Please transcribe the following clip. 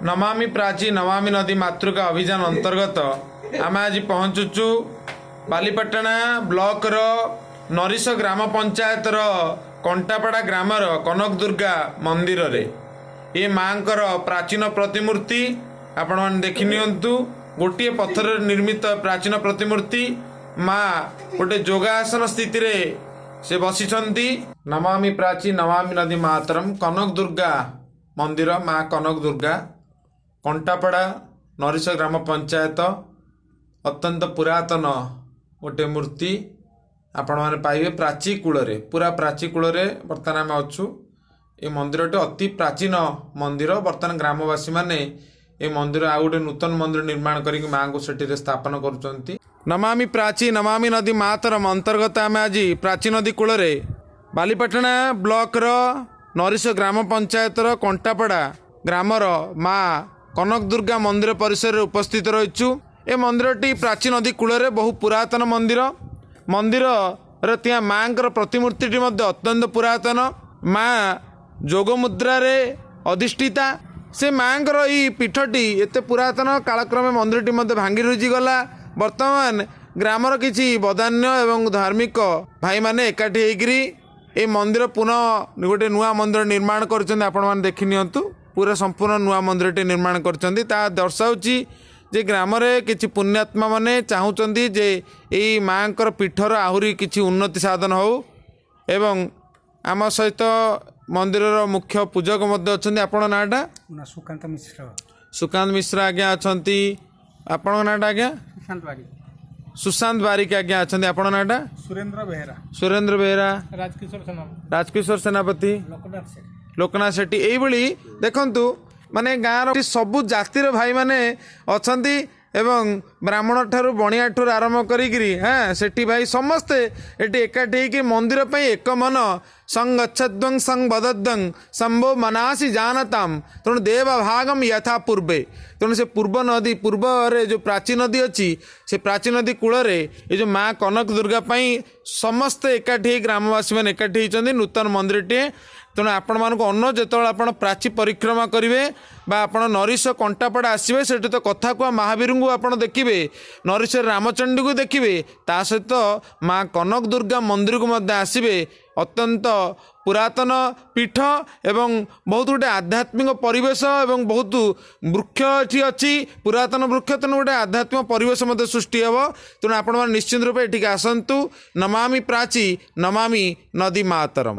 ନମାମି ପ୍ରାଚୀ ନମାମି ନଦୀ ମାତୃକା ଅଭିଯାନ ଅନ୍ତର୍ଗତ ଆମେ ଆଜି ପହଞ୍ଚୁଛୁ ବାଲିପାଟଣା ବ୍ଲକର ନରିଶ ଗ୍ରାମ ପଞ୍ଚାୟତର କଣ୍ଟାପଡ଼ା ଗ୍ରାମର କନକ ଦୁର୍ଗା ମନ୍ଦିରରେ। ଏ ମାଙ୍କର ପ୍ରାଚୀନ ପ୍ରତିମୂର୍ତ୍ତି ଆପଣମାନେ ଦେଖି ନିଅନ୍ତୁ। ଗୋଟିଏ ପଥରରେ ନିର୍ମିତ ପ୍ରାଚୀନ ପ୍ରତିମୂର୍ତ୍ତି। ମା ଗୋଟେ ଯୋଗାସନ ସ୍ଥିତିରେ ସେ ବସିଛନ୍ତି। ନମାମି ପ୍ରାଚୀ ନମାମି ନଦୀ ମାତରମ୍। କନକ ଦୁର୍ଗା ମନ୍ଦିର, ମା କନକ ଦୁର୍ଗା, କଣ୍ଟାପଡ଼ା, ନରିଶ ଗ୍ରାମ ପଞ୍ଚାୟତ। ଅତ୍ୟନ୍ତ ପୁରାତନ ଗୋଟେ ମୂର୍ତ୍ତି ଆପଣମାନେ ପାଇବେ ପ୍ରାଚୀ କୂଳରେ। ପୁରା ପ୍ରାଚୀ କୂଳରେ ବର୍ତ୍ତମାନ ଆମେ ଅଛୁ। ଏ ମନ୍ଦିରଟି ଅତି ପ୍ରାଚୀନ ମନ୍ଦିର। ବର୍ତ୍ତମାନ ଗ୍ରାମବାସୀମାନେ ଏ ମନ୍ଦିର ଆଉ ଗୋଟେ ନୂତନ ମନ୍ଦିର ନିର୍ମାଣ କରିକି ମାଆଙ୍କୁ ସେଠିରେ ସ୍ଥାପନ କରୁଛନ୍ତି। ନମାମି ପ୍ରାଚୀ ନମାମି ନଦୀ ମାତରମ ଅନ୍ତର୍ଗତ ଆମେ ଆଜି ପ୍ରାଚୀ ନଦୀ କୂଳରେ ବାଲିପାଟଣା ବ୍ଲକର ନରିଶ ଗ୍ରାମ ପଞ୍ଚାୟତର କଣ୍ଟାପଡ଼ା ଗ୍ରାମର ମା କନକ ଦୁର୍ଗା ମନ୍ଦିର ପରିସରରେ ଉପସ୍ଥିତ ରହିଛୁ। ଏ ମନ୍ଦିରଟି ପ୍ରାଚୀ ନଦୀ କୂଳରେ ବହୁ ପୁରାତନ ମନ୍ଦିର। ମନ୍ଦିରର ଥିବା ମାଙ୍କର ପ୍ରତିମୂର୍ତ୍ତିଟି ମଧ୍ୟ ଅତ୍ୟନ୍ତ ପୁରାତନ। ମା ଯୋଗ ମୁଦ୍ରାରେ ଅଧିଷ୍ଠିତା। ସେ ମାଙ୍କର ଏଇ ପୀଠଟି ଏତେ ପୁରାତନ, କାଳକ୍ରମେ ମନ୍ଦିରଟି ମଧ୍ୟ ଭାଙ୍ଗି ରୁଜିଗଲା। ବର୍ତ୍ତମାନ ଗ୍ରାମର କିଛି ବଦାନ୍ୟ ଏବଂ ଧାର୍ମିକ ଭାଇମାନେ ଏକାଠି ହେଇକିରି ଏ ମନ୍ଦିର ପୁନଃ ଗୋଟେ ନୂଆ ମନ୍ଦିର ନିର୍ମାଣ କରୁଛନ୍ତି। ଆପଣମାନେ ଦେଖି ନିଅନ୍ତୁ, ପୁରା ସମ୍ପୂର୍ଣ୍ଣ ନୂଆ ମନ୍ଦିରଟି ନିର୍ମାଣ କରିଛନ୍ତି। ତାହା ଦର୍ଶାଉଛି ଯେ ଗ୍ରାମରେ କିଛି ପୁଣ୍ୟାତ୍ମା ମାନେ ଚାହୁଁଛନ୍ତି ଯେ ଏଇ ମାଆଙ୍କର ପୀଠର ଆହୁରି କିଛି ଉନ୍ନତି ସାଧନ ହେଉ। ଏବଂ ଆମ ସହିତ ମନ୍ଦିରର ମୁଖ୍ୟ ପୂଜକ ମଧ୍ୟ ଅଛନ୍ତି। ଆପଣଙ୍କ ନାଁଟା? ନା, ସୁକାନ୍ତ ମିଶ୍ର। ସୁକାନ୍ତ ମିଶ୍ର ଆଜ୍ଞା ଅଛନ୍ତି। ଆପଣଙ୍କ ନାଁଟା ଆଜ୍ଞା? ସୁଶାନ୍ତ ବାରିକ। ସୁଶାନ୍ତ ବାରିକ ଆଜ୍ଞା ଅଛନ୍ତି। ଆପଣଙ୍କ ନାଁଟା? ସୁରେନ୍ଦ୍ର ବେହେରା। ସୁରେନ୍ଦ୍ର ବେହେରା। ରାଜକିଶୋର ସେନାପତି। ରାଜକିଶୋର ସେନାପତି। ଲୋକନାଥ ସେଠୀ। ଲୋକନାଥ ସେଠୀ। ଏଇଭଳି ଦେଖନ୍ତୁ, ମାନେ ଗାଁର ସବୁ ଜାତିର ଭାଇମାନେ ଅଛନ୍ତି ଏବଂ ବ୍ରାହ୍ମଣ ଠାରୁ ବଣିଆ ଠାରୁ ଆରମ୍ଭ କରିକିରି ସେଠି ଭାଇ ସମସ୍ତେ ଏଠି ଏକାଠି ହେଇକି ମନ୍ଦିର ପାଇଁ ଏକ ମନ। ସଂଗଚ୍ଛଧ୍ୱଂ ସଂବଦଧ୍ୱଂ ସମ୍ଭୋ ମନାସି ଜାନତାମ। ତେଣୁ ଦେବ ଭାଗମ ୟଥା ପୂର୍ବେ। ତେଣୁ ସେ ପୂର୍ବ ନଦୀ, ପୂର୍ବରେ ଯେଉଁ ପ୍ରାଚୀ ନଦୀ ଅଛି, ସେ ପ୍ରାଚୀ ନଦୀ କୂଳରେ ଏ ଯେଉଁ ମା କନକ ଦୁର୍ଗା ପାଇଁ ସମସ୍ତେ ଏକାଠି ହେଇ, ଗ୍ରାମବାସୀମାନେ ଏକାଠି ହେଇଛନ୍ତି ନୂତନ ମନ୍ଦିରଟିଏ। ତେଣୁ ଆପଣମାନଙ୍କୁ ଅନୁରୋଧ, ଯେତେବେଳେ ଆପଣ ପ୍ରାଚୀ ପରିକ୍ରମା କରିବେ ବା ଆପଣ ନରିଶ କଣ୍ଟାପଡ଼ା ଆସିବେ, ସେଠି ତ କଥା କୁହା ମହାବୀରଙ୍କୁ ଆପଣ ଦେଖିବେ, ନରିଶରେ ରାମଚଣ୍ଡୀକୁ ଦେଖିବେ, ତା ସହିତ ମା କନକ ଦୁର୍ଗା ମନ୍ଦିରକୁ ମଧ୍ୟ ଆସିବେ। ଅତ୍ୟନ୍ତ ପୁରାତନ ପୀଠ ଏବଂ ବହୁତ ଗୋଟେ ଆଧ୍ୟାତ୍ମିକ ପରିବେଶ ଏବଂ ବହୁତ ବୃକ୍ଷ ଏଠି ଅଛି, ପୁରାତନ ବୃକ୍ଷ। ତେଣୁ ଗୋଟେ ଆଧ୍ୟାତ୍ମିକ ପରିବେଶ ମଧ୍ୟ ସୃଷ୍ଟି ହେବ। ତେଣୁ ଆପଣମାନେ ନିଶ୍ଚିନ୍ତ ରୂପେ ଏଠିକି ଆସନ୍ତୁ। ନମାମି ପ୍ରାଚୀ ନମାମି ନଦୀ ମାତରମ୍।